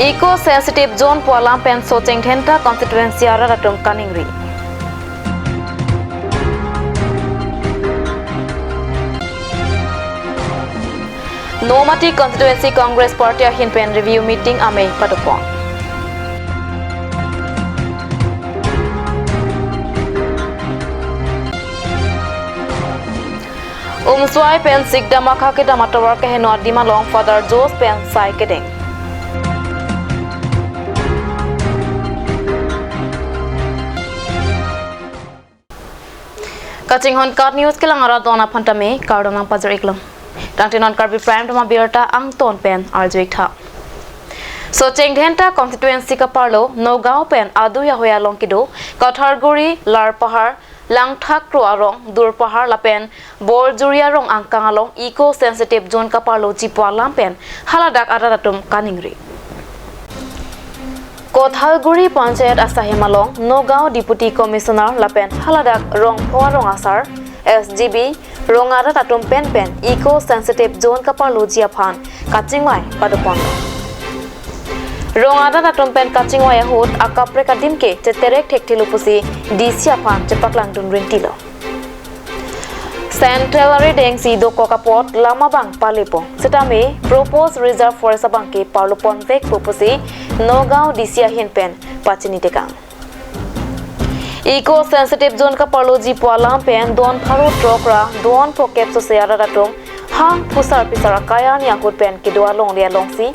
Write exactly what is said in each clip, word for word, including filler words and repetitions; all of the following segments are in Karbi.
Eco Sensitive Zone pu alam pen Socheng Dhenta constituency arat atum kaningri. Nomati Constituency Congress Party ahin pen review meeting amei padopon. Umswai pen Sikdam akha kedam atovar keheno adim along Father Jose pen sai kedeng. Kachinghon Kat News kelang arat don aphan tame kardom nangpajir-iklong. Tangte non Karbi Prime Time abirta angton pen arju-ik tha. Socheng Dhenta constituency kaparlo Nagaon pen adui ahoi along kedo Kathalguri, Larpahar, Langthakro arong, Durpahar lapen Borjuri arong angkang along Eco Sensitive Zone kaparloji pu alam pen haladak arat atum kaningri. Kathalguri Panchayat asaihem along Nagaon Deputy Commissioner lapen haladak rongpho arong asar, S G B, rong arat atum pen pen Eco Sensitive Zone kaparloji aphan kachingvai padopon. Rong arat atum pen kachingvai ahut akaprek adim ke cheterek thekthelo pusi D C aphan chepaklangdun rintilo. Central arideng si dokok apot lam abang palepo. Sitame proposed reserve forest abang ke parlopon vekpo pusi Nagaon D C ahin pen pachini tekang. Eco Sensitive Zone kaparloji pu alam pen don pharo throk ra don phokep sose arat atum ha phusar phisar akai arni ahut pen kedo alongle alongsi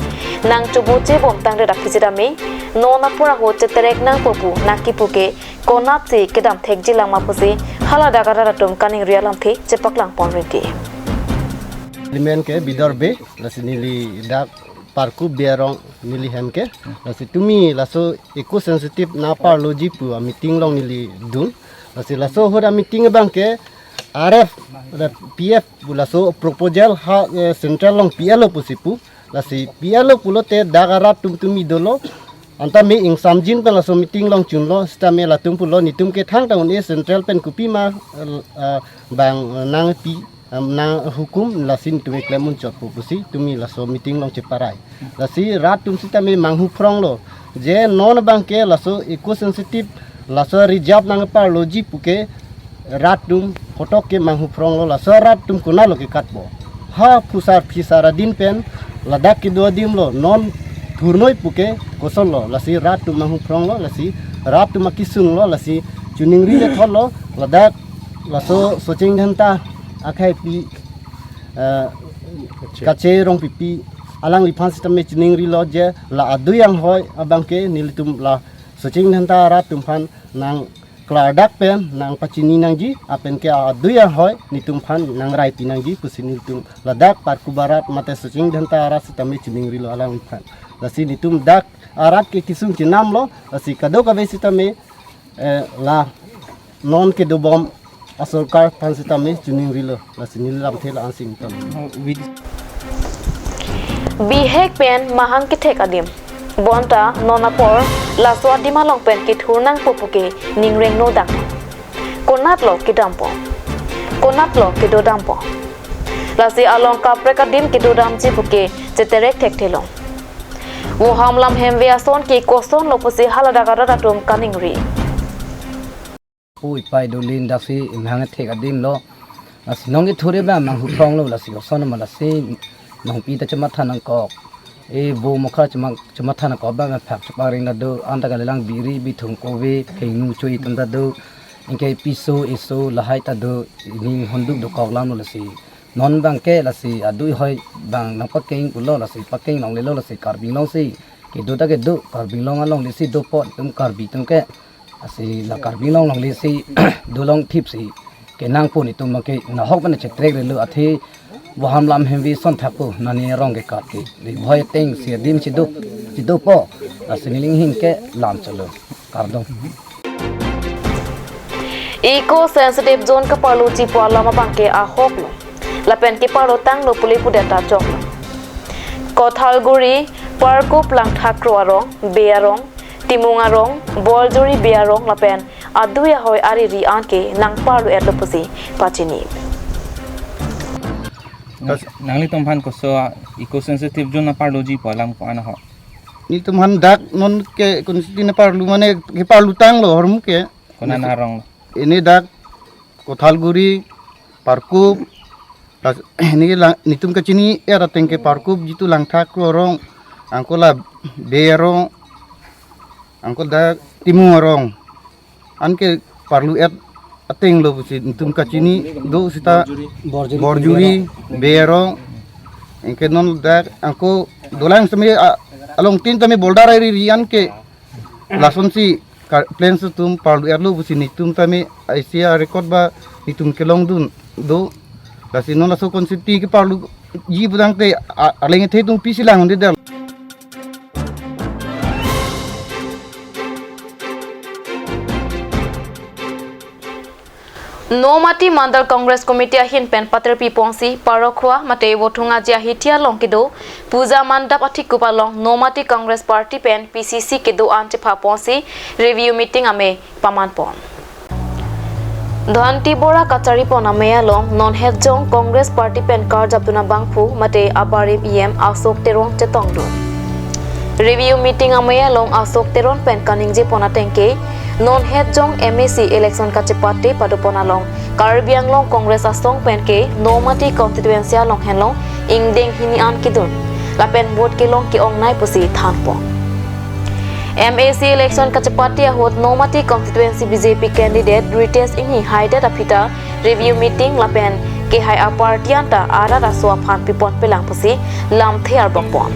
nangchoboche bomtang redak kisitame non apor ahut cheterek nangpo pu nangkipu ke konatsi kedam thekji lang ma pusi haladak arat atum kaningri alamthe chepaklangpon rinti. Limen ke Bidor Bey, lasi neli dak Parkup Bey arong neli hem ke. Lasi tumi laso eco sensitive naparloji pu a meeting along neli dun. Lasi laso ahut a meeting abang ke R F, P F pu laso proposal ha, eh, central along P L O pusi pu. Lasi P L O pulote dak arat atum tumi dolo. Anta me ingsamjin pen laso meeting along chunlo, sitame latum pulo netum ke thangta un-e central pen kopima, eh, bang, eh, nangpi, eh, nanghukum, lasi netum keklem unchotpo pusi tumi laso meeting along cheparai. Lasi rat atum sitame manghu phronglo. Je non abang ke laso eco sensitive, laso reserve nangparloji pu ke rat atum kotok ke manghu phronglo, laso rat atum konatlo kekatpo. Ha phusar phisar adim pen ladak kedo adim lo, non thurnoi pu ke kosonlo, lasi rat atum manghu phronglo, lasi rat atum akesung lo, lasi choningri le thotlo, ladak laso Socheng Dhenta akhai pi, eh, Kache Rongpipi alangliphan sitame choningrilo je la adui anghoi abang ke nelitum la Socheng Dhenta arat atum aphan nang klardak pen nangpachini nangji, lapen ke adui ahoi netum aphan nangraipi nangji pusi netum ladak Parkup arat mate Socheng Dhenta arat sitame choningrilo alangliphan. Lasi netum dak arat ke kesung chenamlo, lasi kadokave sitame, eh, la non kedobom asorkar aphan sitame choningrilo. Lasi neli lamthe la-an si ington. Oh, with Bihek pen mahang kethek adim. Bonta non apor laso adim along pen kethur nangpo pu ke ningreng nodak. Konatlo kedampo? Konatlo kedodampo? Lasi along kaprek adim kedodamji pu ke cheterek thekthelo. Voham lam hemve ason ke kosonlo pusi haladak arat atum kaningri. Pu ipai dulin daksi imhang thek adim lo. Lasi nong ithuri ba manghu phronglo lasi koson ma lasi nongpi ta chematha nangkok. E vo mokha chema-, chematha nangkok ba maphak chepangring ta do. Anta kalilang biri bithung kove kengnu chui atum ta do. Anke piso eso lahai ta do. Ning honduk dokok lamlo lasi. Non abang ke lasi adui ahoi abang nangpakeng pulo lasi pakeng longlelo lasi Karbi Anglong si. Kedo ta kedo Karbi Anglong alongle si dopo atum Karbi atum ke. Lasi la Karbi Anglong alongle si dolong thip si kenangpo netum ke nahok mane chetrekrelo athe voham lam hemve ason thakpo nani arong ke kat ke. Li bhoi ateng si adim chido, chidopo. Lasi neli hing ke lam cholo. Kardom. Eco sensitive zone kaparloji pu alam abang ke ahoklo. Lapen keparlo tanglo pule pudet ta choklo. Kothalguri, Parkup Langthakro arong, Bey arong, Timung arong, Borjuri Bey arong lapen adui ahoi ariri an ke nangparlo-etlo pusi pachini. Nang-, nanglitum aphan koso eco sensitive zone aparloji pu alam ko-an ahok? Netum aphan dak non ke constituency ne parlu mane keparlu tanglo ahormu ke. Konat arong? Ini dak Kothalguri, Parkup, las-, ini lang, netum kachini-et ateng ke Parkup jitu Langthak arong, anke la Bey arong, anke dak Timung arong. Anke parlu-et atenglo pusi netum kachini do seta Borjuri. Borjuri, Bey arong. Anke non dak anke dolang semi a-, along tin tame boulder ri ri anke lasonsi ka-, plan atum parlu-etlo pusi netum tame I C R record ba netum kelongdun do. Lasi non laso constituency keparluji pudangte a-, alang ethe atum pisi lang-un-edetlo. Nomati Mandal Congress Committee ahin pen paterpi ponsi Parokhowa mate Vothung Aji ahithi along kedo Puja Mandap athikup along Nomati Congress Party pen P C C kedo-an chepha ponsi review meeting amei paman pon. Dhanti Bora kachari pon amei along non hetjong Congress Party pen karjapdun abangphu mate abarim E M Ashok Teron chetongdun. Review meeting amei along Ashok Teron pen kaningje pon ateng ke non hetjong M A C election kachepate padopon along Karbi Anglong Congress asong pen ke Nomati constituency along henlo ingdeng hini an kedun lapen vote kelong ke-ongnei pusi thanpon. M A C election kachepate ahut Nomati constituency B J P candidate Ritesh Enghi haidet aphi ta review meeting lapen kehai aparty anta arat aso aphan pipon pelang pusi lamthe arbok pon.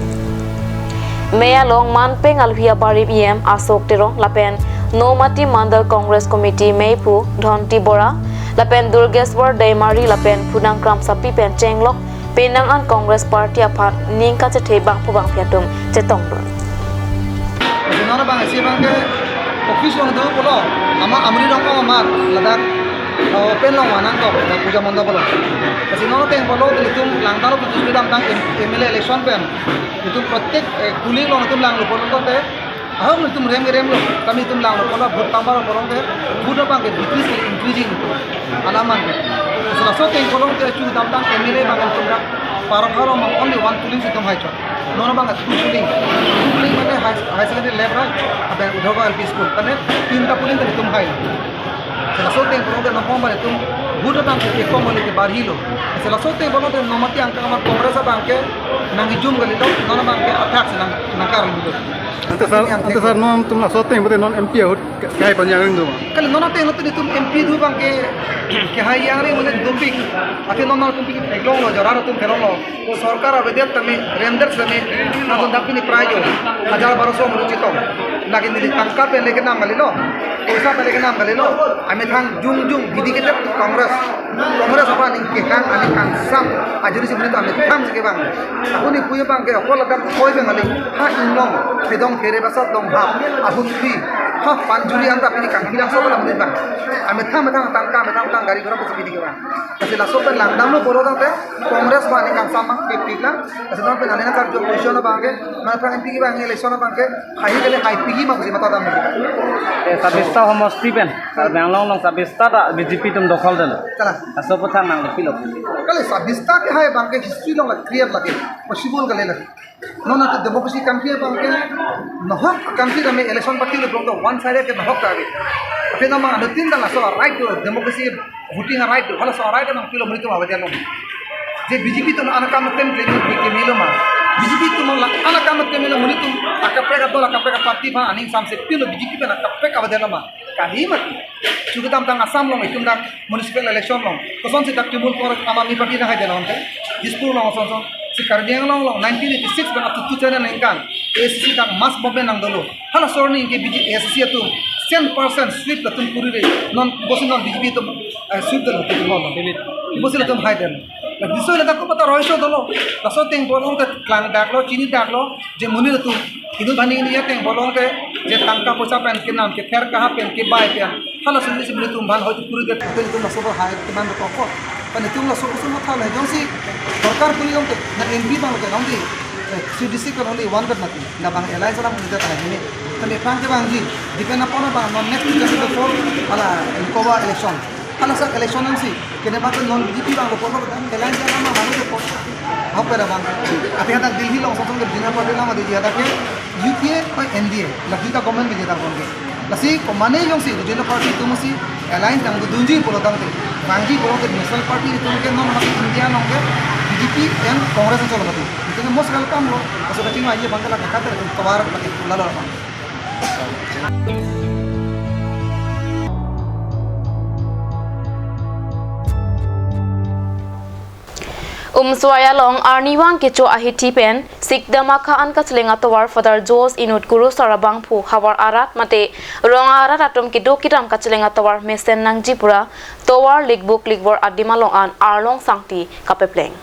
Mei along manpeng alhi abarim E M Ashok Teron lapen Nomati Mandal Congress Committee meiphu Dhanti Bora lapen Durgeswar Deimari lapen Phunang Kramsapi pen chenglok penang an Congress Party aphan ning kachethe bangphu bangphi atum chetongdun. Kasi non abang isi abang ke office along do pulo, ama amri dong ko amar ladak, oh, pen along manang ko ladak Puja Mandap along. Kasi non ateng pulo ilitum langdalo putus bidam tang M-, M L A election pen. Ilitum protek, eh, polling along ilitum langlo pulo te. Ahok ilitum rem rem lo, kami ilitum langlo pulo, vote tangbar pulo te. Vote abang ke decrease ke increasing. Alaman ke. Laso ateng pulo te chu dam tang M L A abang ilitum dak Parokhowa along only one polling si itum haichot. Non abang two polling. Two polling mane high, high secondary left right, lapen Udhogao L P school. Tane tinta polling tane itum hai. Laso ateng pulo te non abang itum vote abang ke kom mane ke barhilo. Laso ateng pulo te Nomati angka amar Congress abang ke nangkejum kalilo, non abang ke athak si nang, nangkarlo. Ante sir, ante sir, non itum laso ateng pulote non M P ahut ke, kehai panyang ring do ma? Kali non ateng pulote itum M P do abang ke, kehai yang ring mane dopik. Athe non non itum pik eglong lo, jorar atum kelong lo. Sorkar avedet tame, render tame, nangdun dak pini prize jo, hajar baroso muru chetong. Lake neli tangka pen leke nam kalilo, poisa pen leke nam kalilo. Amethang jongjong dedicated to Congress. Congress aphan aning kehang, aning kangsam, ajuri si beri amethang si kevang. Ako ni puye abang ke, ako ladak koi bang aling, ha inglong, pedong kere basat dong ha, ahun kri, ha panjuri anta pini kangpilak so bang bang. Amethang amethang tangka, amethang amethang gari ghora pusi pini kevang. Kasi laso pen langdamlo pulo tangte, Congress abang aning kangsam abang pipik lang. Kasi non pen aning karjo position abang ke, non aphrang M P abang election abang ke, hai kali hai pigi ma pusi mata dam. Eh, sabista homosti pen, Karbi Anglong along sabista ta B J P atum dokhol dolo. Kalang. Laso aphuthak nanglepilo. Kali sabista kehai abang ke history along la create lake, possible kali lake. Non atu democracy country abang ke, nohok country kami election party le belum to one sided ke nohok kami. Tapi nama anu tin dan laso right to democracy, voting right to, halaso right nangpilo monit atum avedetlo. Je B J P atum ana kam tem klem ke melo ma. B J P atum la ana kam tem melo monit atum akaprek adol akaprek party aphan aning samse pilo B J P aphan akaprek avedetlo ma. Kali mati. Chukedam tang Assam along itum dak municipal election along. Kosonsi dak Trinamool Congress Aam Aadmi Party nang hai dena ante. Dispur along son son. Si Karbi Anglong along nineteen eighty-six pen up to two thousand ningkan A S D C dak mass movement nangdolo. Halaso arni ke B J P A S D C atum cent percent sweep atum kurire. Non bosi non B J P atum, eh, sweep dolo atum non. Bosi atum hai den. La diso le dak ko pata roiso dolo. Laso ateng pulo te klang daklo, chini daklo, je monit atum inut bhani ini ateng pulo te, je tangka poisa pen kenam, kether kaha pen, kebai pen. Halaso arni si monit atum aphan hoi kuri det pen atum laso ba hai teman ko ko. Pen atum laso kusum matha le jongsi sorkar kuri dong te, na M P abang ke dong di. Eh, three district kan only one vet mati. Na abang alliance alam kita tahan ini. Kami pang ke abang ji, depend upon abang non next twenty twenty-four ala Loksabha election. Hala sa election nangsi, kene bang ke non B J P bang lo polo bang, kailan dia nama halu de polo. Hau pada bang. Ati hadak Delhi along sosong ke Junior Party nama di hadak ke U P A or N D A, lagi ka government biji tar bang ke. Lasi komane jongsi Junior Party atum si alliance nangdunji pulo tangte, bangji pulote National Party atum ke non masi India along ke B J P and Congress cholo batu. Itu ke most welcome lo. Kaso kaching aja bang ke la kata ke tovar pakai lalo bang. Umswai along arnivang kecho ahithi pen sikdam akha an kacheleng atovar Father George inut kurusar abangphu havar arat mate rong arat atum keduk kedam kacheleng atovar mesen nangji pura tovar likbuk likvor adim along an arlong sangti kapepleng.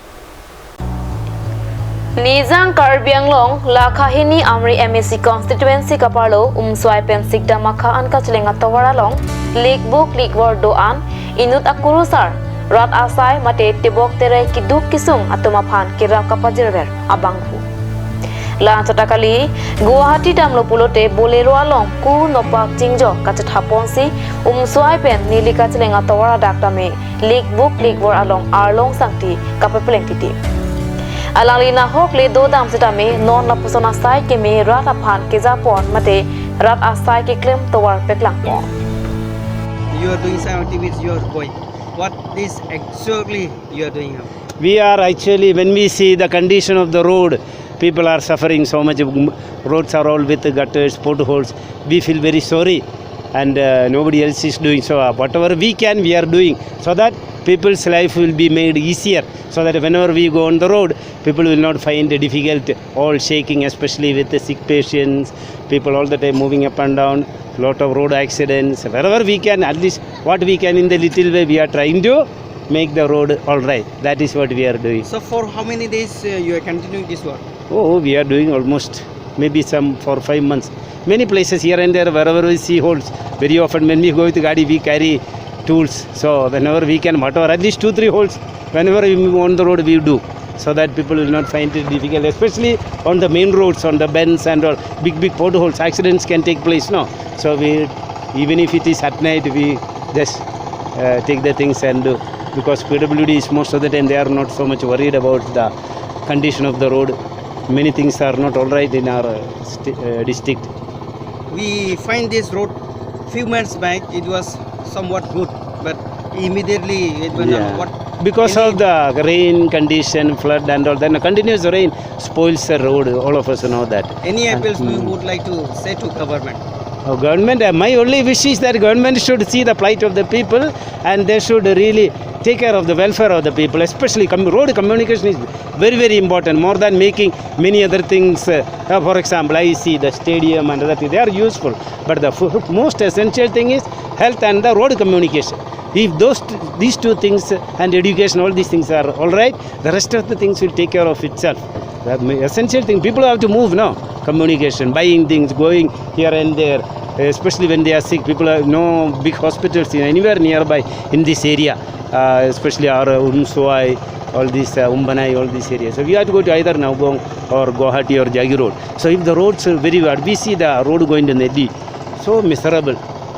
Nijang Karbi Anglong lakha hini Amri M A C constituency kaparlo Umswai pen sikdam akha an kacheleng atovar along likbuk likvor do-an inut akurusar rat asai mate tebok tere keduk kesung atum aphan kerap kapajirver abangphu. La-anchot akali Guwahati damlo pulote Bolero along ku nopak chingjok kachethap ponsi Umswai pen neli kacheleng atovar adak tame likbuk likvor along arlong sangti kapepleng titi. Alangli nahok le dodam setame non lapuson asai keme rat aphan kejapon mate rat asai keklem tovar peklang pon. You are doing some activities, you are going. What is exactly you are doing now? We are actually, when we see the condition of the road, people are suffering so much. Roads are all with gutters, potholes. We feel very sorry, and uh, nobody else is doing. So uh, whatever we can, we are doing so that people's life will be made easier. So that whenever we go on the road, people will not find it difficult. All shaking, especially with the sick patients, people all the time moving up and down. Lot of road accidents. Wherever we can, at least what we can in the little way, we are trying to make the road all right. That is what we are doing. So for how many days uh, you are continuing this work? Oh, we are doing almost maybe some four, five months. Many places here and there, wherever we see holes, very often when we go with gadi, we carry tools. So whenever we can, whatever, at least two, three holes, whenever we move on the road, we do, so that people will not find it difficult, especially on the main roads, on the bends and all, big, big potholes, accidents can take place, no? So we, even if it is at night, we just uh, take the things and do, because P W D is most of the time, they are not so much worried about the condition of the road. Many things are not all right in our uh, sti- uh, district. We find this road few months back, it was somewhat good, but immediately it went down. Yeah. What Because any of the rain condition, flood and all, then continuous rain spoils the road. All of us know that. Any And, appeals you mm. would like to say to government? Oh, government, uh, my only wish is that government should see the plight of the people and they should really take care of the welfare of the people, especially com- road communication is very, very important, more than making many other things. Uh, uh, for example, I see the stadium and other things, they are useful, but the f- most essential thing is health and the road communication. If those t- these two things and education, all these things are all right, the rest of the things will take care of itself. The ma- essential thing, people have to move now. Communication, buying things, going here and there, especially when they are sick. People have no big hospitals in anywhere nearby in this area, uh, especially our uh, Umswai, all this uh, Umbanai, all this area. So we have to go to either Nagaon or Guwahati or Jagiroad. So if the roads are very bad, we see the road going to Nedi, so miserable.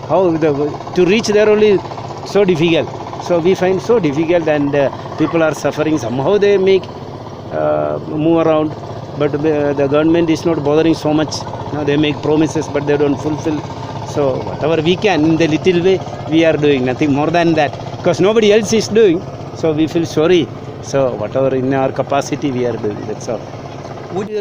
How the, to reach there only so difficult. So we find so difficult, and uh, people are suffering. Somehow they make uh, move around, but uh, the government is not bothering so much. Now they make promises, but they don't fulfill. So whatever we can in the little way, we are doing, nothing more than that, because nobody else is doing. So we feel sorry. So whatever in our capacity, we are doing. That's all. Would you,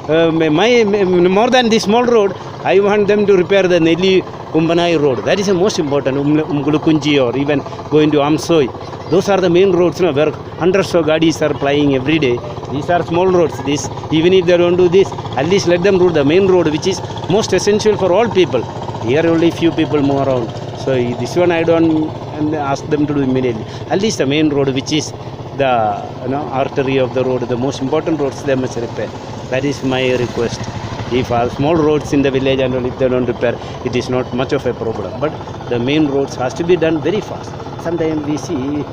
uh, my, my, more than this small road, I want them to repair the Neli Umbanai road. That is the most important. Um, Umgulukunji or even going to Amsoi. Those are the main roads, you know, where hundreds of gadis are plying every day. These are small roads. This, even if they don't do this, at least let them do the main road, which is most essential for all people. Here only few people move around. So this one I don't and ask them to do immediately. At least the main road, which is the, you know, artery of the road, the most important roads, they must repair. That is my request. If our small roads in the village and all, if they don't repair, it is not much of a problem. But the main roads has to be done very fast. Sometimes we see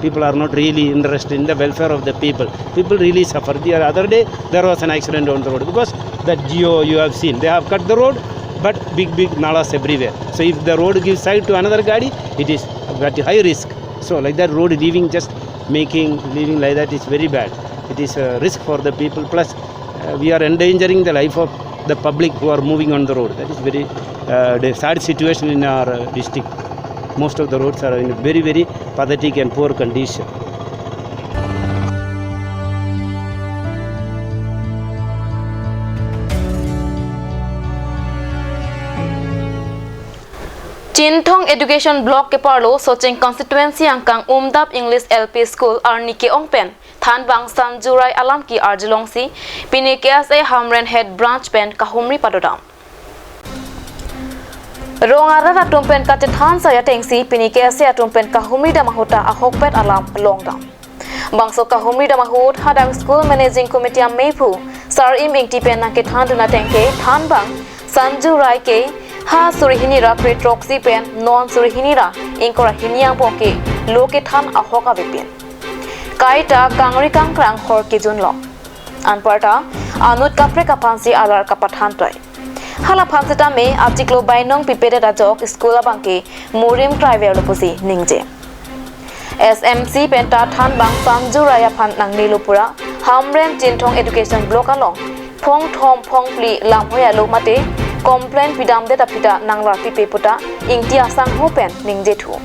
people are not really interested in the welfare of the people. People really suffer. The other day, there was an accident on the road because that Jio you have seen, they have cut the road, but big, big nalas everywhere. So if the road gives side to another gadi, it is But high risk. So like that, road leaving, just making, leaving like that is very bad. It is a risk for the people. Plus, uh, we are endangering the life of the public who are moving on the road. That is very, uh, the sad situation in our, uh, district. Most of the roads are in very, very pathetic and poor condition. Chinthong Education Block keparlo Socheng Constituency angkang Umdap English L P School arni ke-ong pen thanbang Sanju Rai alam ke-arjulongsi pini K S A Hamren Head Branch pen kahumri padodam. Rong arat atum pen kachethan sai atengsi pini K S A atum pen kahumri dam ahut ta ahokpet alam longdam. Bangso kahumri dam ahut hadak School Managing Committee amephu Sar Im Ingti pen nangkethan dun ateng ke thanbang Sanju Rai ke ha suri hini ra kre throksi pen non suri hini ra ingkoi ra hini angbong ke lo kethan ahok avepin. Kaita kangri kangkrang hor kejun lo. Anparta anut kaprek aphansi alar kapathan toi. Hala aphan setame achiklo bainong pipedet ajok school abang ke murim kraiverlo pusi ningje. S M C pen ta thanbang Sanju Rai aphan nangnelo pura Hamren Chinthong Education Block along phongthom phongphli lamhoi alo mate complaint pidamdet aphi ta nanglarpipe puta Ingti asangho pen ningjethu.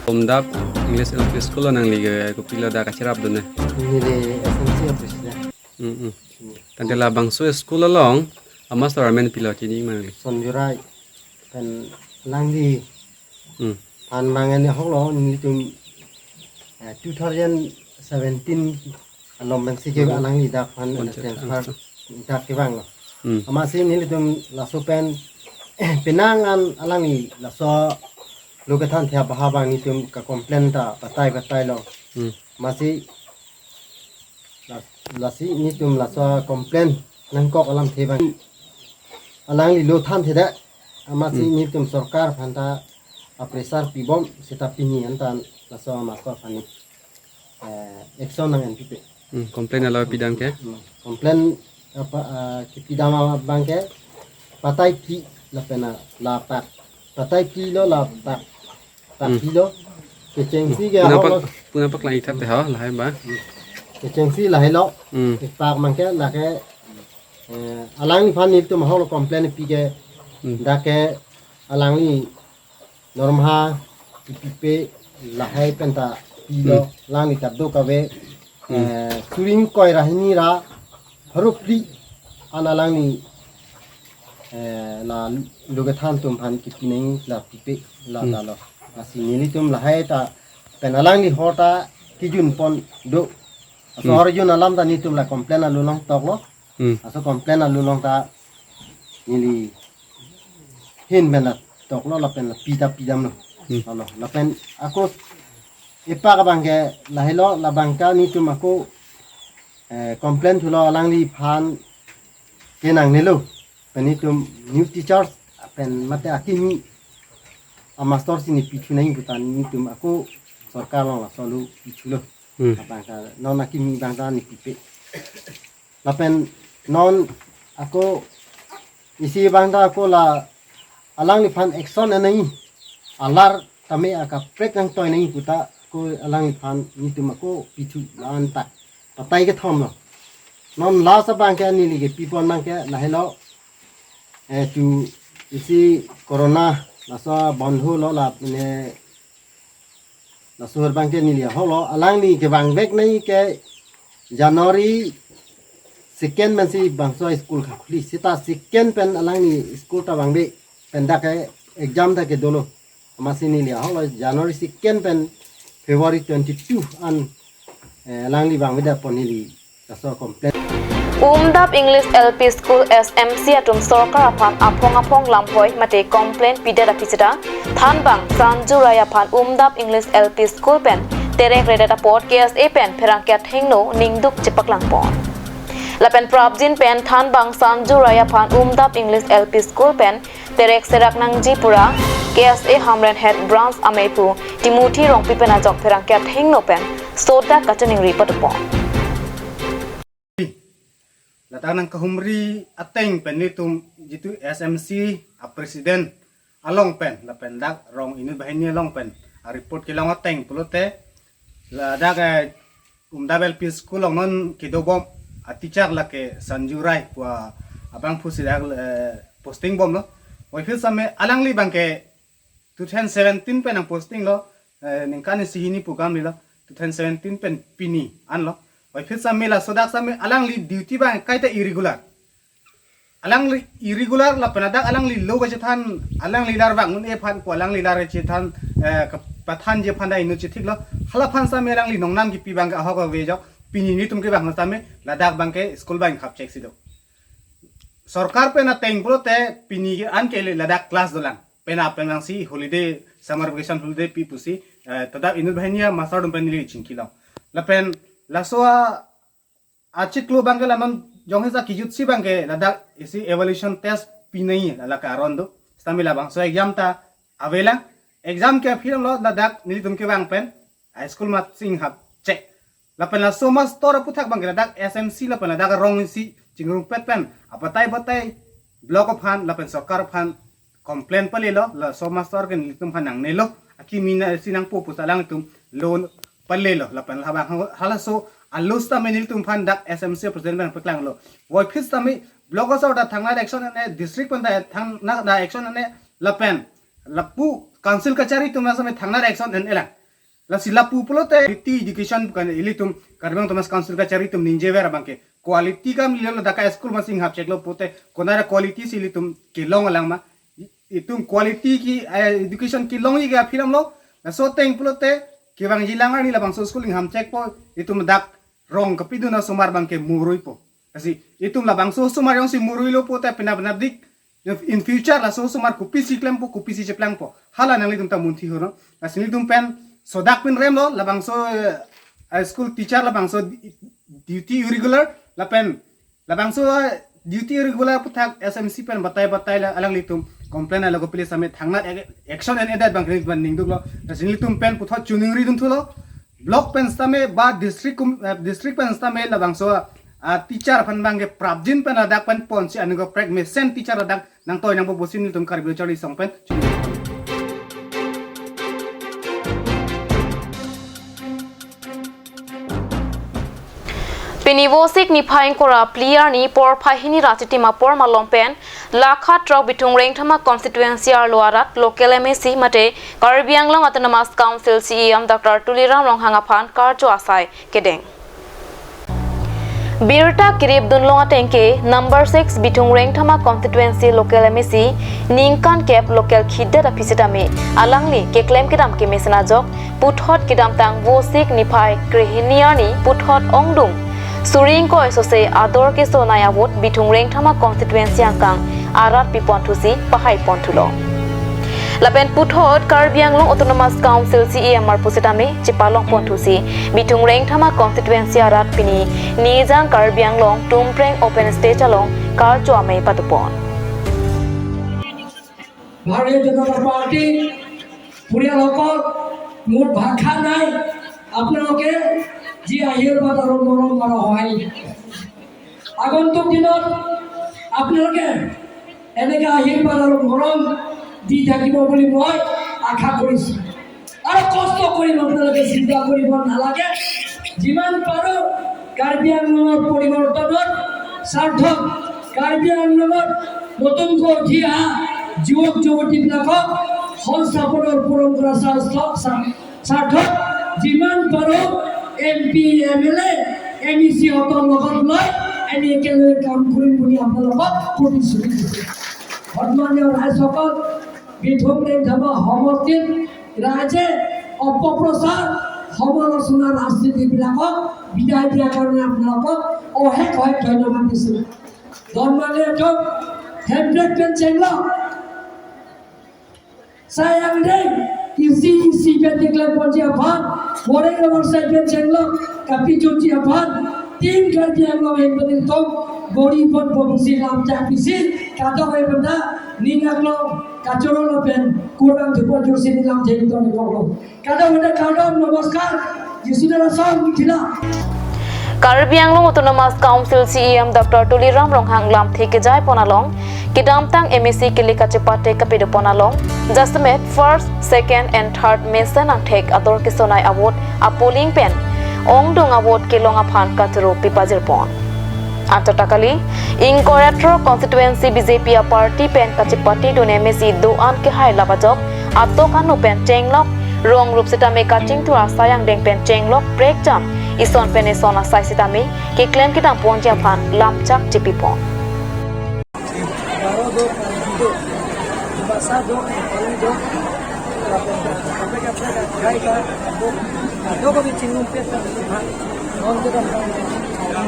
Umdap English L P School lo nangli ke kopilo dak kacherap dun ne? Neli S M C office ya. Mm, mm. Tangte labangso school along amaster amen pilo chini ma nangli? Sanju Rai pen alangli Hmm. Phan mangan ni hoklo nelitum, eh, two thousand seventeen along pensi ke Hmm. alangli dak phan Bon, transfer ah, dak kevanglo. Hmm. Amatsi nelitum laso pen penang an alangli laso lo kethan thia baha abang nelitum kacomplain ta patai patailo. Hmm. Amatsi la-, lasi nelitum laso complain nangkok alamthe abang alangli lo thanthedet. Amatsi Hmm. nelitum sorkar aphan ta apressure pibom seta pini an ta laso amaster aphan ni, eh, action nang-enpipe. Hmm, complain alo pidam ke? Hmm, complain apa, ah, kepidam abang ke patai phli lapen la pat. Patai phlilo la pat. Pat Hmm. phlilo. Kechengsi ke Puna ahok pak, lo. Puna paklang-ik tha te ho, lahai ba. Kechengsi lahai lo. Hmm. Kepak abang ke lake, eh, alangliphan nelitum ahok lo complain pi ke Hmm. dak ke alangli norma ipipe lahai pen ta pilo Hmm. alangli ta do kave, Hmm. eh, suri ingkoi ra hini ra pharo phli an alangli, eh, la lo kethan atum aphan kepinang la pipe la Hmm. dalo. Lasi nelitum lahai ta pen alangli hor ta kejun pon do. Aso Hmm. hor jun alam ta nelitum la complain alo longtoklo. Hmm. Aso complain alo long ta neli hin pen la toklo lapen la pi ta pidamlo. Hmm. Alo lapen ako epak abang ke lahelo labang ke nelitum ako, eh, complain thulo alangliphan ke nangnelo. Pen nelitum new teachers pen mate akimi amaster si ni pithu nangji puta nelitum ako sorkar along laso lo pithulo. Hmm. Abang ke non akimi abang ta ni pipe. Lapen non ako isi abang ta ako la alangliphan action en nangji, alar tame akaprek nangtoi nangji puta ako alangliphan nelitum ako pithu la-an ta patai kethom lo. Non last abang ke neli kepipon abang ke lahelo, eh, tu isi corona laso bondholo la ne laso abang ke neli ahok lo alangli kevangvek nangji ke January second pensi bangso school kakhuli seta second pen alangli school ta vangve pen dak ke exam ta kedolo. Amatsi neli ahok lo January second pen February twenty-two an, eh, alangli vangvedet apot neli laso complain. Umdap English L P School S M C atum sorkar aphan aphong aphong lamhoi mate complain pidet aphi seta thanbang Sanju Rai aphan Umdap English L P School pen terek redet apot K S A pen pherangke athengno ningduk chepaklangpon. Lapen prapjin pen thanbang Sanju Rai aphan Umdap English L P School pen terek serak nangji pura K S A Hamren Head Branch amei pu Timothy Rongpi pen ajok pherangke athengno pen sodak kachiningri padopon. Ladak nangkahumri ateng pen nelitum jitu S M C a president along pen lapen dak rong inut banghini along pen Report kelong ateng pulote ladak, eh, Umdap L P School along non kedobom a-teacher lake Sanju Rai pu abangphu si dak, eh, posting bomlo. Waifit sitame alangli abangke two thousand seventeen pen nang postinglo, eh, ningkan isi hini pu kam lilo, two thousand seventeen pen pini anlo. Waifit sitame laso dak sitame alangli duty abang kaita irregular. Alangli irregular lapen ladak alangli lo kachethan, alangli lar vang un-e aphan pu alangli lar kachethan, eh, kepathanji aphan ta inut chethiklo. Hala aphan sitame alangli nongnam kipi abangke ahok ave jo. Pini nelitum ke abang sitame ladak abangke school abang hapchek si do. Sorkar pen ateng pulote pini ke anke le ladak class dolang. Penap pen nangsi holiday, summer vacation holiday pi pusi, eh, tadap inut banghini amaster atum pen neli chingkilo. Lapen laso a achiklo abangke la non jongsi sa kijut si abangke ladak isi evaluation test pinai lake aron do. Sitame labangso exam ta avelang. Exam ke aphiram lo ladak nelitum ke abang pen a-school amat si inghapchek. Lapen laso master aputhak abangke ladak S M C lapen ladak arong isi chingrumpet pen abatai batai block aphan lapen sorkar aphan complain palelo, laso master ke nelitum aphan nangnelo, akimi na si nangpo pusi alangtum lo palelo, lapen labang halaso a-lo sitame nelitum aphan dak S M C president abang paklanglo. Waifit sitame block asor ta thangnat action en-e, district pen ta thangnat action en-e, lapen lapu council kachari atum sitame thangnat action en-e lang. Lasi lapu pulote quality education bukan ilitum Karbi Anglong Autonomous Council kachari atum ningjever abangke. Quality kam lilo ladak a-school amat si inghapcheklo pulote konat a-quality si ilitum kelong alang ma. Itum quality ke, eh, education kelongji ke aphiram lo. Laso ateng pulote kevangji alang arni labangso school inghapchekpo, itum dak rong kepidun asomar abangke muruipo. Lasi itum labangso osomar jongsi muruilo pulote penap penapdik in future laso osomar kopisi klempo, kopisi cheplangpo. Hala nanglitum ta munthi ho no. Lasi nelitum pen sodak pen remlo labangso, eh, a-school teacher labangso duty irregular lapen labangso, eh, duty irregular aputhak S M C pen batai batai la alanglitum complain alo kopili sitame thangnat ac-, action en-edet abang nelitum ningduklo. Lasi nelitum pen puthot choningri dunthulo. Block pen sitame ba district kum-, eh, district pen sitame labangso a-teacher aphan abangke prapjin pen ladak pen ponsi aningkaprek mesen teacher ladak nangtoi nangpo pusi nelitum Karbi Lo Charli Asong pen. Pini Vosik niphai ingkoi ra phli arni porphai hini ra chitim apor malom pen lakha throk Bithung Rengthama constituency arlo arat local M A C mate Karbi Anglong Autonomous Council C E M Doctor Tuliram Ronghang aphan karcho asai kedeng. Birta kirip dunlong ateng ke number six Bithung Rengthama constituency local M A C ningkan kep local khidet aphi sitame alangli keklem kedam kemesen ajok puthot kedamtang Vosik niphai krehini arni puthot ongdung suri ingkoi sose ador kesonei avote Bithung Rengthama constituency angkang arat piponthusi pahaiponthulo. Lapen puthot Karbi Anglong Autonomous Council C E M arpu sitame chepalongponthusi Bithung Rengthama constituency arat pini Nijang Karbi Anglong Tumpreng open stage along karcho amei patupon. ভাৰতীয় জনতা পাৰ্টি পৰিয়ালসকল, মোৰ ভাষা নাই। আপোনালোকে যি আশীৰ্বাদ আৰু মৰম আৰু সহায়, আগন্তুক দিনত আপোনালোকে এনেকে আশীৰ্বাদ আৰু মৰম দি থাকিব বুলি মই আশা কৰিছো। আৰু কষ্ট কৰিম, আপোনালোকে চিন্তা কৰিব নালাগে। যিমান পাৰো কাৰ্বি আংলঙৰ পৰিৱৰ্তনৰ স্বাৰ্থত, কাৰ্বি আংলঙত নতুনকৈ উঠি অহা যুৱক যুৱতীবিলাকক সংস্থাপনৰ পৰম্পৰা স্বাস্থ্য স্বাৰ্থত যিমান পাৰো এম পি, এম এল এ, এম ই চি হঁতৰ লগত লৈ আমি একেলগে কাম কৰিম বুলি আপোনালোকক প্ৰতিশ্ৰুতি দিছো। সন্মানীয় ৰাইজসকল, বিথুম ৰেংথামা সমষ্টিত ৰাইজে অপপ্ৰচাৰ, সমালোচনা, ৰাজনীতিবিলাকক বিদায় দিয়াৰ কাৰণে আপোনালোকক অশেষ অশেষ ধন্যবাদ দিছো। Don Mangli atum, Hemprek pen chenglo. Sayang dei, isi isi pen declare ponji aphan, moreng lomar sai pen chenglo, kapi chunji aphan, tin Karbi Anglong hemprek atum, gori pon pon pusi lam chak pisi, kadok hai benda, ning aklong, kachoro lo pen, kurang tu pon jursi ni lam jadi ton ni koklo. Kadok hai benda, kadok, namaskar, Jisu dara song, thila. Karbi Anglong Autonomous Council C E M Doctor Tuliram Ronghang lamthe kejai pon along, kedamtang M A C kele kachepate kapedopon along, jasemet first, second and third mesen angthek ador kesonai a-vote a-polling pen ongdung a-vote kelong aphan kachoro pipajirpon. Anchot ta kali, ingkoi ra throk constituency B J P a-party pen kachepatedun M A C do-an kehai lap ajok atok anu pen chenglok rong rup sitame kachingthur asai angdeng pen chenglok prekjam ison pen ison asai sitame keklem kedamponji aphan lamchak chepipon. Garo do, Karbi do, Dimasa do, Nepali do, lapen kaprek kaprek akhai ta do, do kami chingrum pet ta ha, non do dam dam,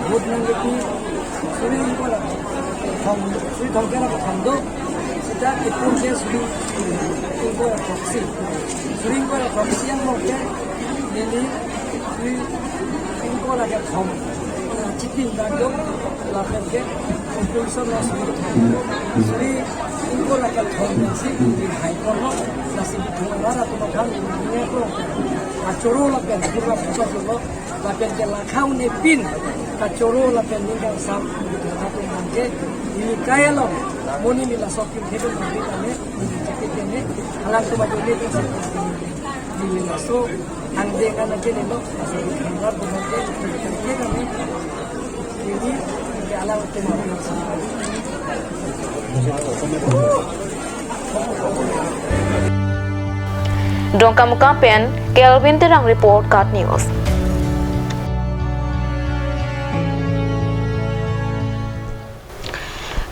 vote nang kiti, suri ingkoi ra thom, suri thomkep ra thom do, seta ipur ke suri ingkoi ra throksi, suri ingkoi ra throksi angbong ke, neli suri ingkoi ra kethom, chitin dak do, lapen ke, population lo suri thom. Suri ingkoi ra kethom si, di hai kono, lasi di thom ra ra kono kan, ini ko, kachoro lapen, pura pura choro, lapen ke lakha un-e pin, kachoro lapen ning kangsam, di thom ra kono ke, ini kaya lo, mo neli laso kin thedun mari kami, ini chakit ini, alam tu maju ini, ini laso, angdeng anak ini lo, laso di thom ra kono ke, ini kami, ini, ini alam tu maju. Dongkamukam pen Kelvin Terang report, KAT News.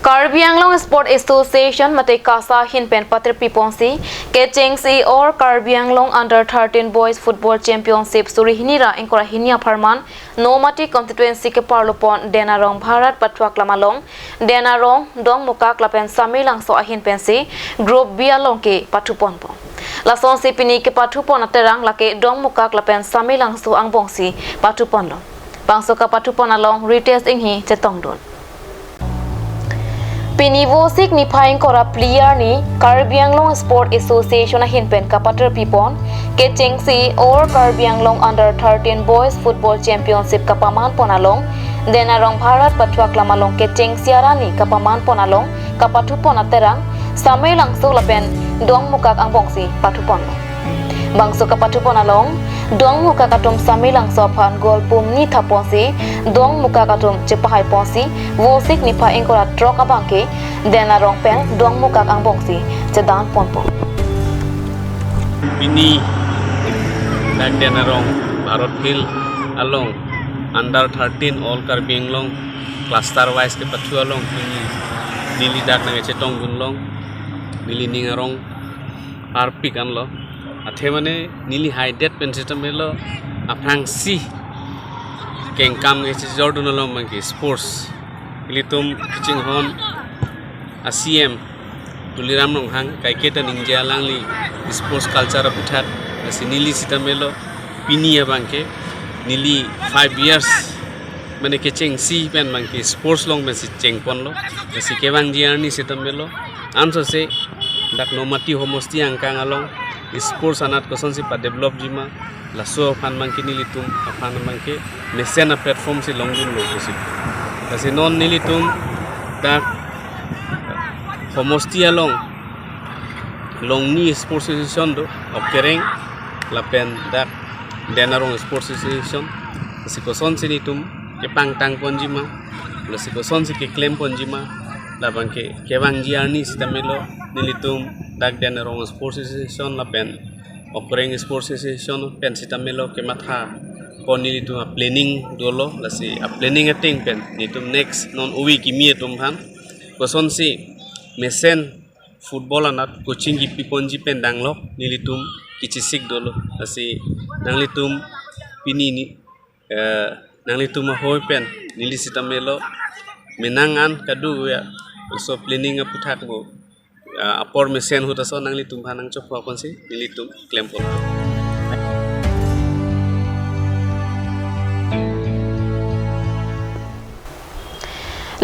Karbi Anglong Sport Association mate KASA ahin pen patirpiponsi kechengsi All Karbi Anglong Under thirteen Boys Football Championship suri hini ra ingkoi ra hini apharman Nomati constituency keparlopon Denarong Bharat Pathu Aklam along, Denarong, Dongmukak lapen Samelangso ahin pensi Group B along kepathuponpo. Lasonsi pini kepathupon aterang lake Dongmukak lapen Samelangso angbongsi pathuponlo. Bangso kapathupon along Ritesh Inghi chetongdun. Pini Vosik niphai ingkoi ra phli arni Karbi Anglong Sport Association ahin pen kapatirpipon kechengsi All Karbi Anglong Under thirteen Boys Football Championship kapamanpon along, Denarong Bharat Pathu Aklam along kechengsi arni kapamanpon along kapathupon aterang Samelangso lapen Dongmukak angbongsi pathuponlo. Bangso kapathupon along, Dongmukak atum Samelangso aphan goal pumni thapponsi, Dongmukak atum chepahaiponsi, Vosik niphai ingkoi ra throk abangke, Denarong pen Dongmukak angbongsi chedanponpo. Pini dak Denarong Bharat Field along Under thirteen All Karbi Anglong cluster wise kepathu along pini neli dak nangchetongdun long, neli ning arong arpik anlo. Athe mane neli haidet pen sitame lo aphrangsi kengkam kechejordun along abangke sports. Ilitum kachinghon a-C M Tuliram Ronghang kaike ta ningje alangli sports culture aputhak. Lasi neli sitame lo pini abangke neli five years mane kechengsi pen abangke sports along pensi chengponlo. Lasi kevangji arni sitame lo. Ansose dak Nomati homosti angkang along sports anat kosonsi padevelopji ma, laso aphan abangke nelitum aphan abangke mesen a-platform si longdunlo pusi. Lasi non nelitum dak homosti along Longni Sports Association do, Okereng lapen dak Denarong Sports Association. Lasi kosonsi nelitum kepangtangponji ma, lasi kosonsi keklemponji ma, labangke kevangji arni sitame lo nelitum dak Denarong Sports Association lapen Okereng Sports Association pen sitame lo kemathapon, nelitum a-planning dolo. Lasi a-planning ateng pen nelitum next non ove kimi atum aphan kosonsi mesen football anat coaching kipiponji pen danglok nelitum kechesik dolo. Lasi nanglitum pini ni, eh, nanglitum ahoi pen neli sitame lo menang an kadu ya, laso planning aputhak mo, ah, apor mesen ahut ason nanglitum aphan nangchokphaponsi nelitum klempon.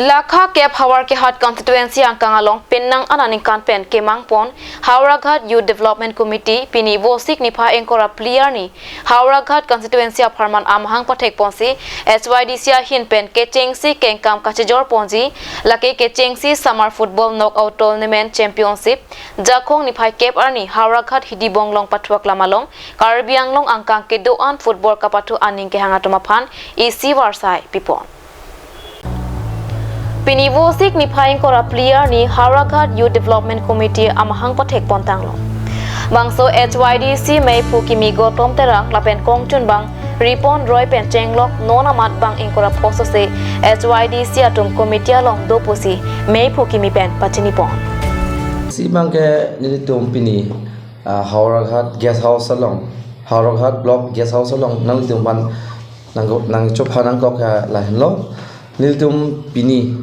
Lakha kep Howraghat constituency angkang along penang aningkan pen kemang pon Howraghat Youth Development Committee pini Vosik niphai ingkoi ra phli arni Howraghat constituency apharman amahang pathek ponsi H Y D C ahin pen kechengsi kengkam kachejor ponji, lake kechengsi Summer Football Knockout Tournament Championship Jakhong niphai kep arni Howraghat Hidibong long pathuak lam along Karbi Anglong angkang kedo-an football kapathu aning kehang atum aphan isi varsai pipon. Pini Vosik niphai ingkoi ra phli arni Howraghat Youth Development Committee amahang pathek pon tanglo. Bangso H Y D C meiphu kimi Gautam Terang lapen kongchunbang Ripon Roy pen chenglok non amat bang ingkoi ra pho sose H Y D C atum committee along do pusi meiphu kimi pen pachini pon. Si bangke nelitum pini, ah, Howraghat Guest House along, Howraghat Block Guest House along nanglitum aphan nang, nangchopha nangkok ke lahenlo. Nelitum pini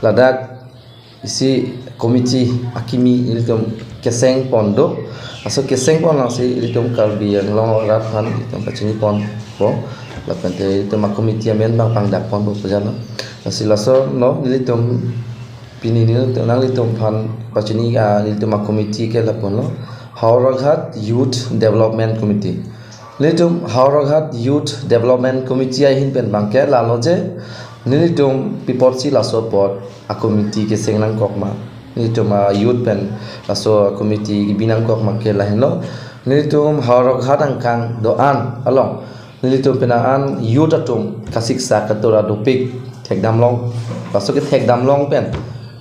ladak isi committee akimi nelitum keseng pon do. Laso keseng pon alangsi nelitum Karbi Anglong arat aphan nelitum pachini ponpo. Lapente nelitum a-committee amen bang pangdak ponpo pu jalo. Lasi laso no nelitum pini nelitum nanglitum aphan pachini, ah, nelitum a-committee ke lapulo Howraghat Youth Development Committee. Nelitum Howraghat Youth Development Committee ahin pen bangke lalo je nelitum pi apotsi laso apot a-committee keseng nangkok ma, nelitum a-youth pen laso committee kebi nangkok ma ke lahenlo. Nelitum Howraghat angkang do-an along nelitum penang an youth atum kasiksak katora dopik thekdam long. Laso kethekdam long pen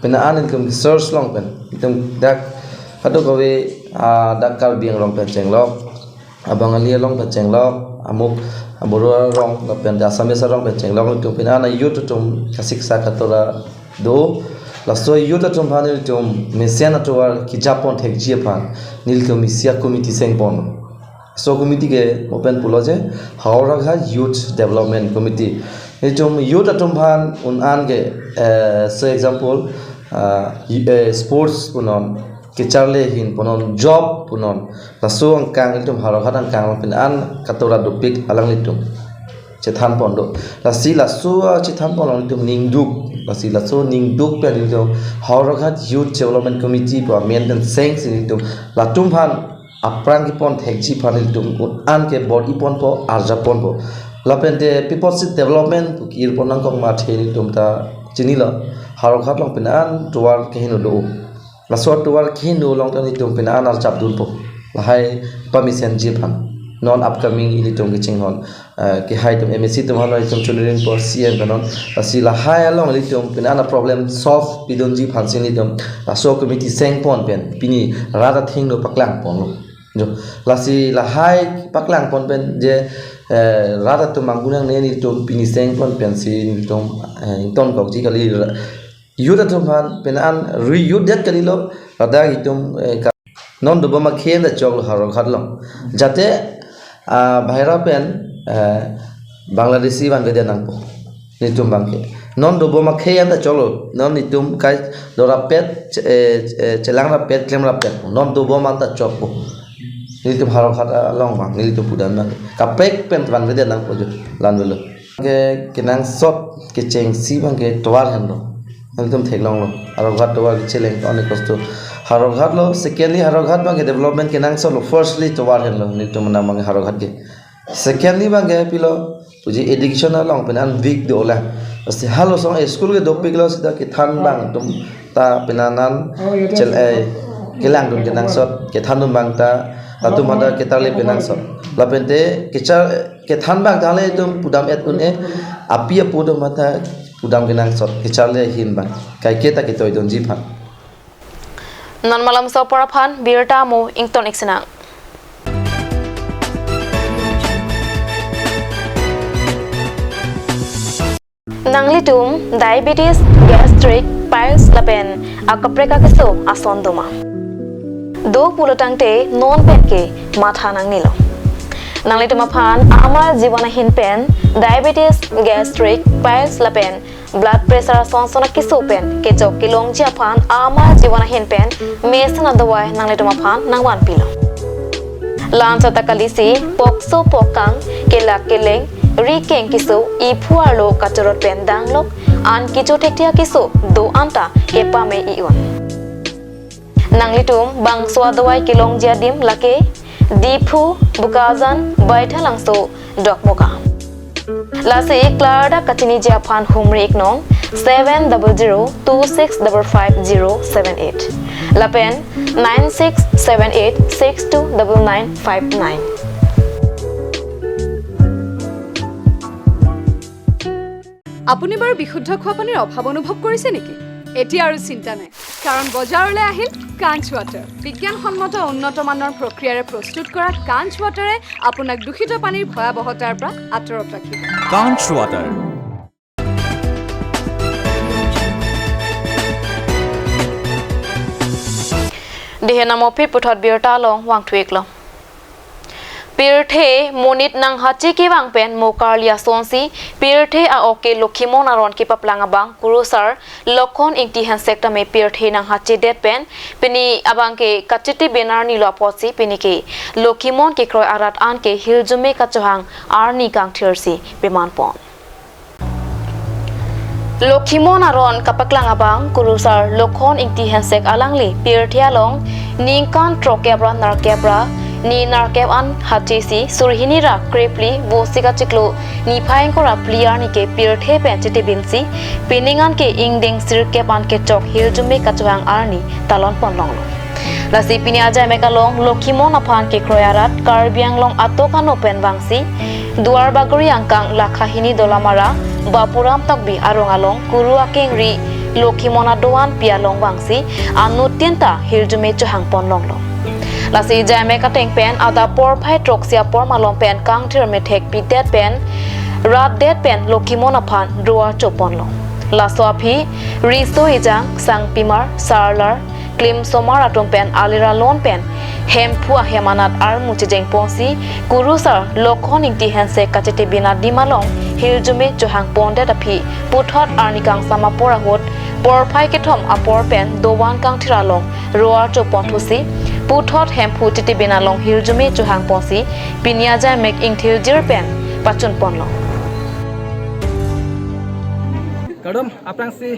penang an nelitum search long pen nelitum dak kadokave, ah, dak Karbi Anglong pen chenglok, a-Bangali along pen chenglok, amuk a-Boro arong lapen Assamese arong pen chenglok, nelitum penang an youth atum kasiksak katora do. Laso youth atum aphan nelitum mesen atovar kejapon thekji aphan nelitum isi a-committee seng pon. Laso committee ke mo pen pulo je Howraghat Youth Development Committee. Nelitum youth atum aphan un an ke, eh, say example, ah, y-, eh, sports punon, kacharli ahin punon, job punon, laso angkang nelitum Howraghat angkang penang an katora dopik alanglitum chethan pon do. Lasi laso, ah, chethan pon alanglitum ning duk. Lasi laso ning duk pen nelitum Howraghat Youth Development Committee pu amen pen sengsi nelitum latum aphan aphrang kepon thekji aphan nelitum un an ke bor-i ponpo, arjap ponpo. Lapente pi apotsi development pu ki-ir pon nangkok ma athe nelitum ta chinilo. Howraghat along penang an tovar kehingno do. Laso tovar kehingno along ta nelitum penang an arjap dunpo. Lahai pamesenji aphan. Non upcoming ilitum kachinghon, eh, kehai atum M A C atum aphan nelitum choningri ponpo C M pen non. Lasi lahai along ilitum penang an problem solve pidunji aphansi nelitum laso committee seng pon pen pini rat athengno paklang ponlo. Jo, lasi lahai paklang pon pen je, eh, rat atum anggunang ne nelitum pini seng pon pensi nelitum, eh, ingtonkokji kali ra-, youth atum aphan penang an ri youth det kalilo, ladak itum, eh, ka-, non dobom akhei an ta choklo Howraghat along. Jate, ah, bahira pen, eh, Bangladeshi vanvedet nangpo. Nelitum bangke. Non dobom akhei an ta choklo. Non itum kai dorapet, che-, eh, eh, chelangrapet, klemrapet. Non dobom an ta chokpo. Nelitum Howraghat along bang, nelitum pudam bang. Kaprek pen vanvedet nangpo jo, la-an avelo. Ke kenangsot kechengsi bangke tovar henlo. Nelitum theklonglo. Howraghat tovar kecheleng on ekos to. Howraghat lo, secondly Howraghat bangke development kenangsot lo. Firstly tovar henlo. Nelitum menang bangke Howraghat ke. Secondly bangke pilo, puji education along penang an weak dolang. Pasti halo song school ke dopiklo seta kethan bang atum ta penang an chel-, eh, kelangdun kenangsot, kethandun bang ta latum ada ketarli penangsot. Lapente kechar, kethan bang ta le itum pudam et un-e, api apo atum ta pudam kenangsot, kecharli ahin bang. Kaike ta ketoidunji aphan. Non malomso apor aphan birta mo ington-ik sinang. Nanglitum diabetes, gastric, piles lapen akaprek akeso ason doma? Do pulo tangte non penke matha nangnelo. Nanglitum aphan Amar Jeevan ahin pen diabetes, gastric, piles lapen blood pressure ason son akeso pen kechok kelongji aphan Amar Jeevan ahin pen mesen adawai nanglitum aphan nangvanpilo. La-anchot ta kalisi pokso pokang, kelak keleng, Rikeng keso iphu arlo kachorot pen danglok an kecho thekthia keso do anta kepame i-un. Nanglitum bangso adawai kelongji adim lake Diphu, Bokajan, Baithalangso, Dokmoka. Lasi klardak kachiniji aphan humri iknong seven double zero two six double five zero seven eight lapen nine six seven eight six two double nine five nine. আপুনি বাৰু বিশুদ্ধ খোৱা পানীৰ অভাৱ অনুভৱ কৰিছে নেকি? এতিয়া আৰু চিন্তা নাই, কাৰণ বজাৰলৈ আহিল কাঞ্চ ৱাটাৰ। বিজ্ঞানসন্মত উন্নত মানৰ প্ৰক্ৰিয়াৰে প্ৰস্তুত কৰা কাঞ্চ ৱাটাৰে আপোনাক দূষিত পানীৰ ভয়াৱহতাৰ পৰা আঁতৰত ৰাখিব। Kanch Water. Dehe namo aphi puthot birta along vangthu-iklo. Pirthe monit nanghachi kevang pen mo karli asonsi pirthe a-ok ke Lokhimon aron kepaplang abang kurusar Lokhon Ingti Hensek tame pirthe nanghachidet pen pini abang ke kachitibin arni lo apotsi pini ke Lokhimon kekroi arat an ke hirjume kachohang arni kangthirsi pemanpon. Lokhimon aron kapaklang abang kurusar Lokhon Ingti Hensek alangli pirthe along ningkan throkkep ra nerkep ra ni nerkep an hachisi surhini ra krephli vosik achiklo niphai ingkoi ra phli arni ke pirthe pen chitibinsi pining an ke ingdeng sirkep an kechok hirjume kachohang arni talonpon longlo. Lasi pini ajai mek along Lokhimon aphan kekroi arat Karbi Anglong atok ano pen vangsi Duarbagori angkang Lakhahini Dolamara Bapuram Tokbi arong along kuru akengri Lokhimon adovan pi along vangsi anuttin ta hirjume chohangpon longlo. Lasi ajai mek ateng pen adap porphai throksi apor malom pen kangthir methek pidet pen rat det pen Lokhimon aphan droar choponlo. Laso aphi riso ejang, sangpimar, sarlar, klimsomar atum pen aliralon pen Hemphu ahem anat armu chejengponsi kurusar Lokhon Ingti Hensek kachitibin adim along hirjume chohangpondet aphi puthot arni kangsam apor ahut porphai kethom apor pen dovan kangthir along roar choponthusi puthot Hemphu chitibin along hirjume chohangponsi pini ajai mek ingthirjir pen pachunponlo. Kardom, aphrangsi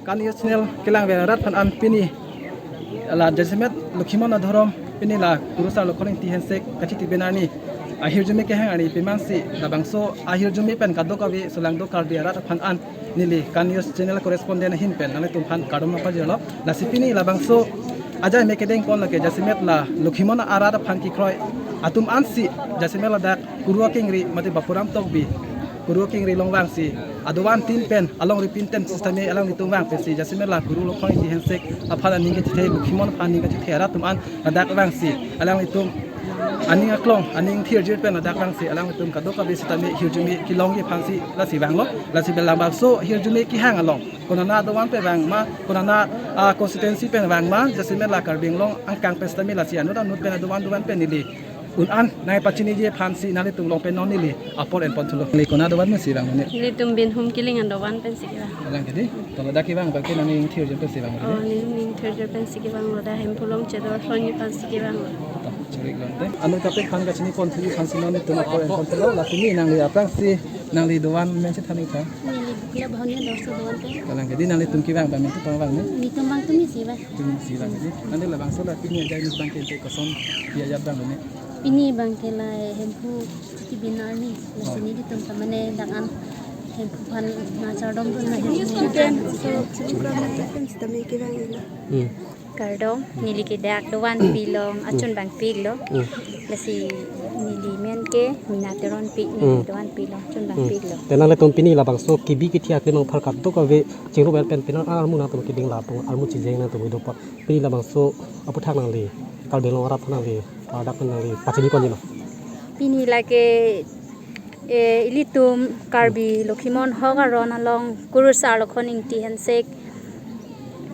Kanch News Channel kelang ver arat aphan an pini la jasemet Lokhimon adhorom pini la kurusar Lokhon Ingti Hensek kachitibin arni ahirjume kehang arni pemansi labangso ahirjume pen kadokave solangdo Karbi arat aphan an neli Kanch News Channel correspondent ahin pen nanglitum aphan kardom nangpajirlo. Lasi pini labangso ajai mek kedengpon lake jasemet la Lokhimon arat aphan kekroi atum ansi jasemet ladak kuru akengri mate Bapuram Tokbi kuru akengri along vangsi adovan tin pen along ripin tem sitame alanglitum vang pensi jasemet la kuru Lokhon Ingti Hensek aphan aning kachethe, Lokhimon aphan aning kachethe arat atum an ladak vangsi alanglitum aning aklong aning thirjir pen ladak vangsi alanglitum kadokave sitame hirjume kelongji aphansi lasi vanglo. Lasi labangso hirjume kehang along konana adovan pen vang ma, konana, ah, constituency pen vang ma, jasemet la Karbi Anglong angkang pen sitame lasi anut anut pen adovan dovan pen neli un-an nangpachiniji aphansi nanglitum along pen non neli apor enponthulo. Neli konat adovan pensi vang ne? Nelitum Binhum Killing adovan pensi kevang. Kalang kedi, to ladak kevang abang ke nangning thirjir pensi vang Oh, ne? Neli ning thirjir pensi kevanglo, dak Hemphu along chedor son ni pensi kevanglo. To, churiklo te. Anut kaprek aphan kachiniponthuji aphansi non nelitum apor enponthulo, lasi neli nangli aphrangsi nangli dovan amen chethan-ik tha. Neli Bukla Bhoni Dorso dovan pen. Kalang kedi, nanglitum kevang abang amen tu pangvang ne? Nelitum abang tumi si vang. Tumi si vang kedi. Ante labangso la pini ajai mek abang ke ante koson pi ajat abang ne? Pini abang ke la Hemphu chitibin arni, lasi Oh. nelitum ta mane dak an Hemphu aphan nangchardomdun na Hemphu student, so, student kami kevang ilo. Hmm. Kardom, neli ke dak dovan pi along achun bang piklo. Hmm. Lasi neli amen ke Mina Teronpi, neli Hmm. dovan pi along achun bang Hmm. piklo. Te nanglitum pini labangso kebi kethe aklimang apar kadokave chingrum pen pen pinar armu nangtum keding latum armu chejeng nangtum kedo apot pini labangso aputhak nangli Karbi Anglong arat aphan nangli ladak pen nangli pachiniponji ma? Pini lake, eh, ilitum Karbi Lokhimon ahok aron along kurusar Lokhon Ingti Hensek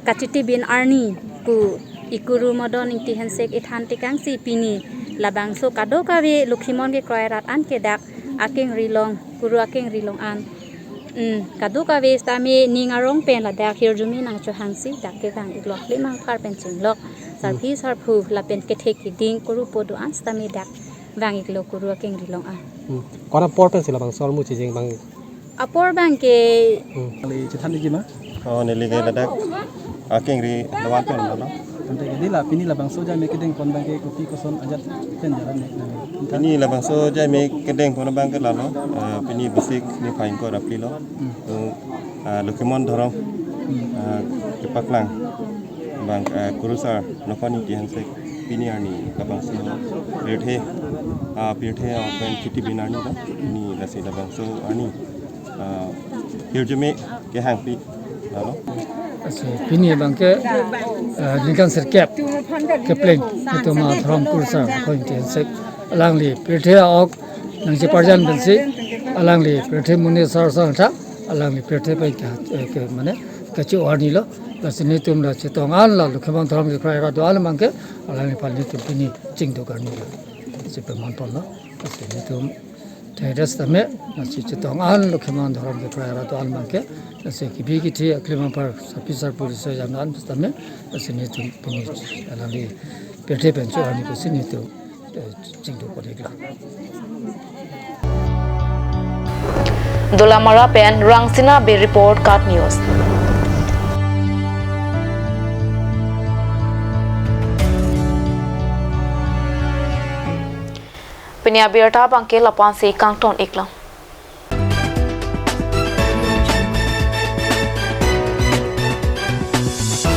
kachitibin arni pu ikuru Modon Ingti Hensek ethan tekangsi pini labangso kadokave Lokhimon kekroi arat an ke dak akengri along, kuru akengri along an. Hmm, kadokave sitame ning arong pen ladak hirjume nangchohangsi dak kevang-iklo, klimang apar pen chinglok. Sarpi Hmm. sarpo lapen kethe keding kuru po do-an sitame dak Vang-iklo Kuru akengri along a. Hmm. Ko-an apor pensi labangso armu chijeng vang? Apor abangke. Hmm. Kali chethan ikji ma? Oh, neli ke ladak akengri lawan pen lo. Ante ke di la pini labangso jaime kedengpon abangke kopi koson ajat pen jalan ne nang. Pini labangso jaime kedengpon abangke lalo, eh, pini Bisik niphai ingkoi ra phli lo. Hmm. To, ah, Lokhimon Dhorom, ah, kepaklang abang, ah, Kurusar Nokho Niti Hansek pini arni labangso pirthe, ah, pirthe, ah, pen chiti bin arni lo, pini lasi labangso arni, ah, hirjume kehangpi lalo. Lasi pini abangke, ah, ningkan sirkep kepleng, itum a Dhorom Kurusar Nokho Niti Hansek alangli pirthe a-ok nangcheparjan pensi, alangli pirthe amonit asar asar tha, alangli pirthe pen ke, eh, ke mane kache-o arni lo. Lasi nelitum la chetong an la Lokhimon Dhorom kekroi arat do-an abangke, alangliphan nelitum pini chingduk arni lo. Si peman ponlo. Lasi nelitum thengres tame, lasi chetong an Lokhimon Dhorom kekroi arat do-an abangke, lasi kebi kethe aklim apar sarpi sarpo riso jam an tame, lasi nelitum pini alangli pirthe pen cho arni pusi nelitum, eh, chingduk pon-iklo. Dolamara pen Rangsina Bey report, KAT News. Pini abirta abangke lapu-ansi kangton-iklo.